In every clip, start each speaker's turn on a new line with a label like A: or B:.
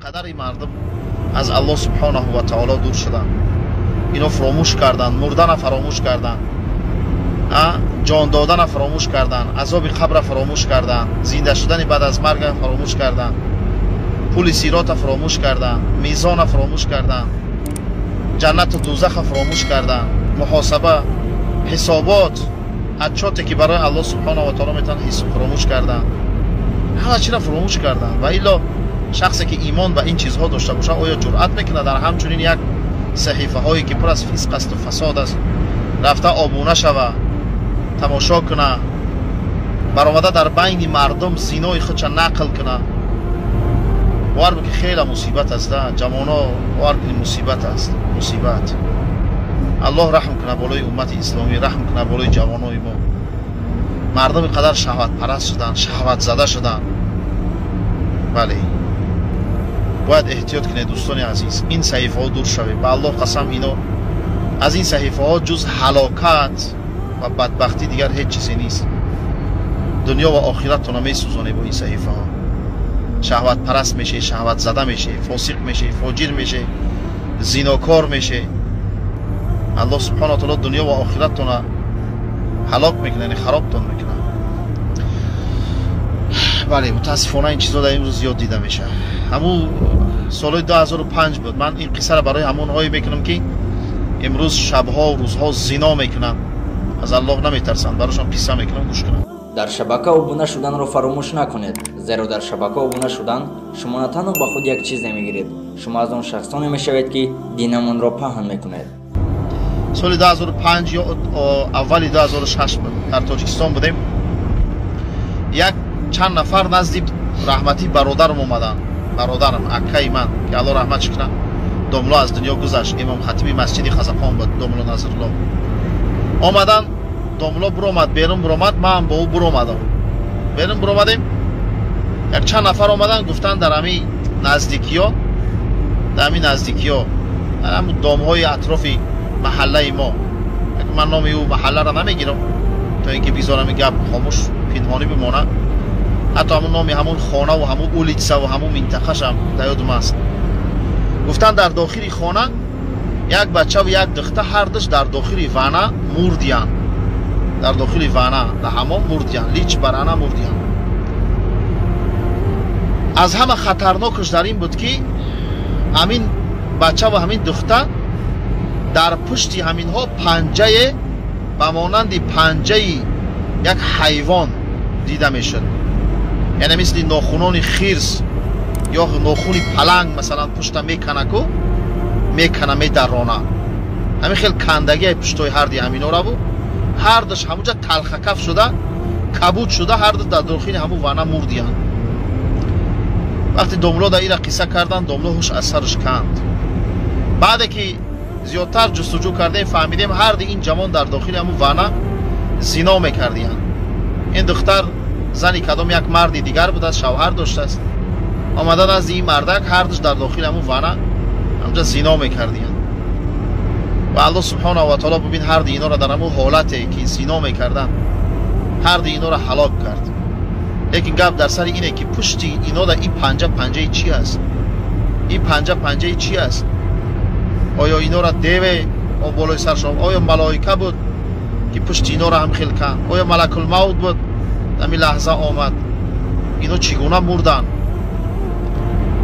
A: Қадари мардум аз Аллоҳ субҳонаҳу ва таоло дур шуданд. Ино фаромӯш карданд, мурдана фаромӯш карданд, ҷон додана фаромӯш карданд, азоби қабра фаромӯш карданд, зинда шудани баъд аз марга фаромӯш карданд, пули сирота фаромӯш карданд, мизона фаромӯш карданд, ҷаннату дузаха фаромӯш карданд, муҳосаба, ҳисобот, отчёте ки барои Аллоҳ субҳонаҳу ва таоло метавонанд фаромӯш карданд. Ҳама чиро фаромӯш карданд. Ва илло шахсе ки имон ба ин чизҳо дошта бошад, оё ҷуръат мекунад дар ҳамчунин як саҳифаҳое ки пур аз фисқ асту фасод аст рафта обуна шава, тамошо куна, баромада дар байни мардум зинои худша нақл куна? Бовар ки хеле мусибат аст, ҷавоно, бовар кунед, мусибат аст, мусибат. Аллоҳ раҳм куна болои уммати исломӣ, раҳм куна болои ҷавонои мо. Мардум қадар шаҳватпараст шуданд, шаҳватзада шуданд. Бале, бояд эҳтиёт кунед, дӯстони азиз, ин саҳифаҳо дур шавед. Ба Аллоҳ қасам, ино аз ин саҳифаҳо ҷуз ҳалокат ва бадбахтӣ дигар ҳеҷ чизе нест. Дунё ва охираттона месӯзонед бо ин саҳифаҳо. Шаҳватпараст мешед, шаҳватзада мешед, фосиқ мешед, фоҷир мешед, зинокор мешед. Аллоҳ субҳонаҳу ва таоло дунё ва охираттона ҳалок мекунад, яъне харобтон мекунад. Бале, мутаассифона ин чизҳо дар имрӯз зиёд дида мешавад. Ҳамун солҳои 2005 буд. Ман ин қиссаро барои ҳамонҳое мекунам ки имрӯз шабҳо рӯзҳо зино мекунанд, аз Аллоҳ наметарсанд, барошон қисса мекунам, гӯш кунанд.
B: Дар шабака обуна шуданро фаромӯш накунед, зеро дар шабака обуна шудан шумо на танҳо ба худ як чизе мегиред, шумо аз он шахсоне мешавед ки динамонро паҳн мекунед.
A: Соли 2005 ё аввали 2006 буд, дар Тоҷикистон будем. Як чанд нафар назди раҳматӣ бародарам омаданд. Бародарам, аккаи ман, ки Аллоҳ раҳматш кунад, домло аз дунё гузашт, имом хатиби масҷиди Хазафон буд, домло Назрулло. Омаданд, домло буромад, берун буромад, ман бо ӯ буромадам. Берун буромадем, як чанд нафар омаданд, гуфтанд дар ҳамин наздикиё, дар ҳамин наздикиё, дар ҳамин домҳои атрофи маҳаллаи мо, ман номи ӯ маҳалларо намегирам то ин ки бигзорам ин гап хомӯш пинҳонӣ бимонад. Ҳатто ҳамун номи ҳамун хона ва ҳамун улитса ва ҳамун минтақашам дар ёдум аст. Гуфтанд дар дохили хона як бача ва як духта ҳардуш дар дохили вана мурдиянд. Дар дохили вана, дар ҳамон мурдиянд, лич барана мурдиянд. Аз ҳама хатарнокаш дар ин буд ки ҳамин бача ва ҳамин духта дар пушти ҳаминҳо панҷае ба монанди панҷаи як ҳайвон дида мешуд. Яъне мисли нохунони хирс ё нохуни паланг, масалан, пушта меканаку мекана, медарона. Ҳамин хел кандагии пуштои ҳарди ҳаминҳоро буд. Ҳардуш ҳамунҷа талхакаф шуда, кабуд шуда, ҳарду дар дохили ҳамун вана мурдиянд. Вақте домло дар ира қисса карданд, домло ҳуш аз сараш канд. Баъде ки зиёдтар ҷустуҷӯ кардем, фаҳмидем ҳарди ин ҷавон дар дохили ҳамун вана зино мекардиянд. Ин духтар зани кадом як марди дигар будааст, шавҳар доштааст. Омада назди ин мардак, ҳардуш дар дохили ҳамун вана ҳамҷа зино мекардиянд. Ва Аллоҳ субҳонаҳу ва таоло бибин ҳарди инора дар ҳамун ҳолате ки зино мекарданд, ҳарди инора ҳалок кард. Лекин гап дар сари ине ки пушти ино дар ин панҷа панҷаи чи аст? Ин панҷа панҷаи чи аст? Оё инора деве болои саршон? Оё малоика буд ки пушти инора ҳам хел канд? Оё малакулмавт буд ҳамин лаҳза омад? Ино чӣ гуна мурданд?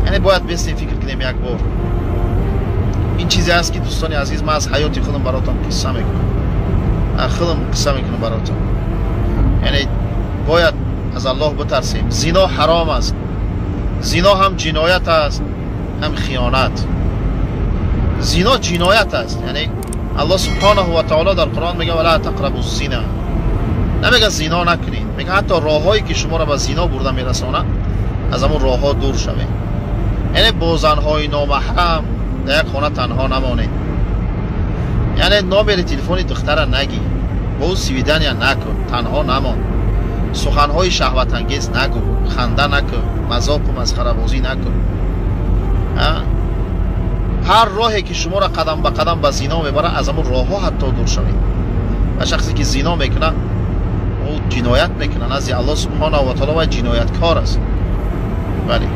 A: Яъне бояд бестем фикр кунем як бор. Ин чизе аст ки дӯстони азиз, ман аз ҳаёти худам баротон қисса мекунам, аз худам қисса мекунам баротон. Яъне бояд аз Аллоҳ битарсем. Зино ҳаром аст. Зино ҳам ҷиноят аст, ҳам хиёнат. Зино ҷиноят аст. Яъне Аллоҳ субҳонаҳу ва таоло дар Қуръон мегӯяд: ва ла тақрабу зина. Намегӯяд зино накунед, мегӯяд ҳатто роҳҳое ки шуморо ба зино бурда мерасонад, аз ҳамон роҳҳо дур шавед. Яъне бо занҳои номаҳрам дар як хона танҳо намонед. Яъне номери телефони духтара нагӣ, бо ӯ свидания накун, танҳо намон, суханҳои шаҳватангез нагӯ, ханда накун, мазоқу масхарабозӣ накун. Ҳар роҳе ки шуморо қадам ба қадам ба зино мебарад, аз ҳамон роҳҳо ҳатто дур шавед. Ва шахсе ки зино мекунад, ӯ ҷиноят мекунад назди Аллоҳ субҳонаҳу ва таоло, ва ҷинояткор аст. Бале,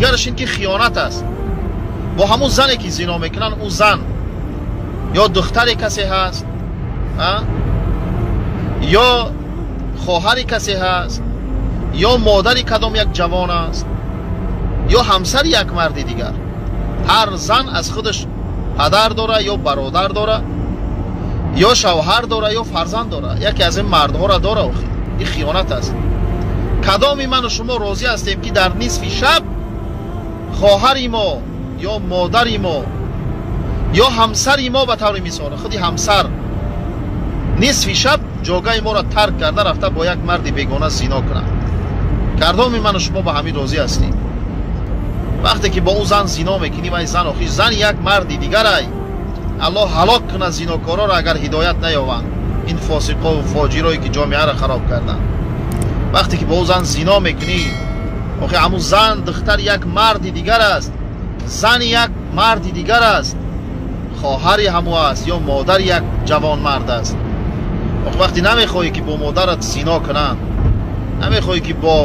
A: Дигараш ин ки хиёнат аст. Бо ҳамун зане ки зино мекунанд, ӯ зан ё духтари касе ҳаст, ё хоҳари касе ҳаст, ё модари кадом як ҷавон аст, ё ҳамсари як марди дигар. Ҳар зан аз худаш падар дора, ё бародар дора, ё шавҳар дора, ё фарзанд дора. Яке аз ин мардҳоро дора. Охи ин хиёнат аст. Кадоми ману шумо розӣ ҳастем, ки дар нисфи шаб хоҳари мо ё модари мо ё ҳамсари мо, ба таври мисол худи ҳамсар, нисфи шаб ҷогаи моро тарк карда рафта бо як марди бегона зино кунад? Кадоми ману шумо ба ҳамин розӣ ҳастем? Вақте ки бо ӯ зан зино мекунӣ, вай зан охи зани як марди дигарай. Аллоҳ ҳалок кунад зинокороро, агар ҳидоят наёванд, ин фосиқову фоҷирое ки ҷомеаро хароб карданд. Вақте ки бо ӯ зан зино мекунӣ, охи ҳамун зан духтари як марди дигар аст, зани як марди дигар аст, хоҳари ҳаму аст ё модари як ҷавонмард аст. Охи вақте намехоҳӣ ки бо модарат зино кунанд, намехоҳӣ ки бо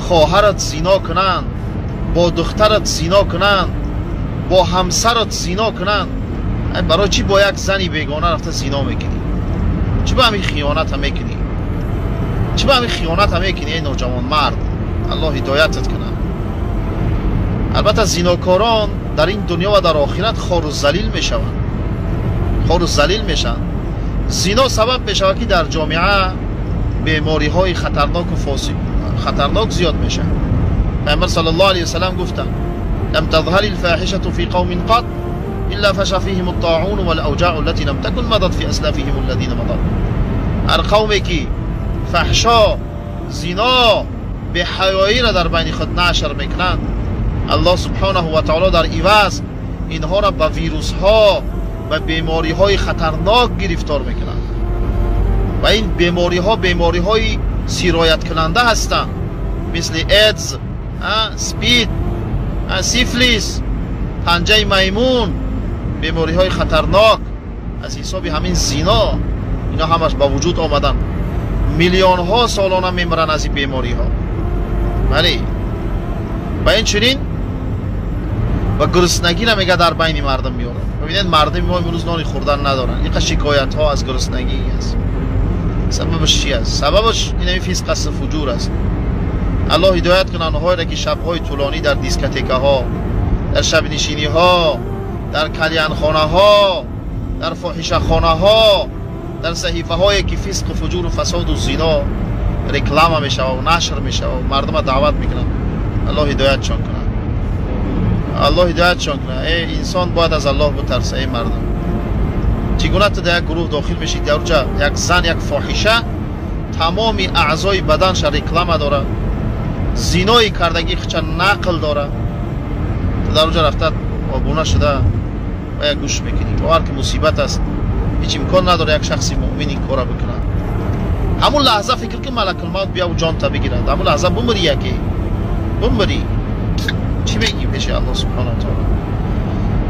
A: хоҳарат зино кунанд, бо духтарат зино кунанд, бо ҳамсарат зино кунанд, барои чӣ бо як зани бегона рафта зино мекунӣ? Чӣ ба ҳамин хиёната мекунӣ? Чӣ ба ҳамин хиёната мекунӣ, эй ноҷавонмард? Аллоҳ ҳидоятат кунад. Албатта, зинокорон дар ин дунё ва дар охират хору залил мешаванд, хору залил мешаванд. Зино сабаб мешавад, ки дар ҷомеа бемориҳои хатарноку хатарнок зиёд мешавад. Пайғамбар саллаллоҳу алайҳи васаллам гуфтанд: لم تظهر الفاحشة في قوم قط إلا فشى فيهم الطاعون والأوجاع التي لم تكن مضت في أسلافهم الذين مضت. هر قومی که فحشا، زنا، بحیایی را در بین خود نشر میکنند، الله سبحانه و تعالی در عوض اینها را به ویروس ها و بیماری های خطرناک گرفتار میکنند و این بیماری ها بیماری های سرایت کننده هستند، مثل ایدز، سپید، سیفلیس، پنجه میمون، بیماری های خطرناک از حساب همین زینا اینا همش با وجود آمدن. میلیون ها سالانه میمرن از این بیماری ها. بله، و این چنین و گرسنگی را میگه در بین مردم میاره. ببینید مردم ما امروز نانی خوردن ندارن، اینقدر شکایت ها از گرسنگی است. سببش چی است؟ سببش این همین فسق است، فجور است. الله هدایت کنه آنهایی را که شب‌های طولانی در دیسکتیکه ها، در شب نشینی ها، در کلیانخانه ها، در فاحشه خانه ها، در صحیفه هایی که فسق و فجور و فساد و زنا رکلام میشه و نشر میشه و مردم دعوت میکنن. الله هدایتشان کنه. الله هدایتشان کنه. ای انسان باید از الله بترسه. ای مردم، چگونه تو در یک گروه داخل میشی، در اونجا یک زن، یک فاحشه، تمام اعضای بدنش رکلام داره، زینای کردگی خودش نقل داره، تو در اونجا رفته آبونه شده و یک گوش میکنی. باور که مصیبت است. هیچ امکان نداره یک شخص مؤمن این کارا بکنه. همون لحظه فکر کن ملک الموت بیا و جان تا بگیرد، همون لحظه بمری، یکی بمری، چی میگی پیش الله سبحانه و تعالی؟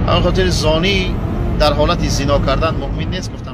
A: همون خاطر زانی در حالت زنا کردن مؤمن نیست. گفت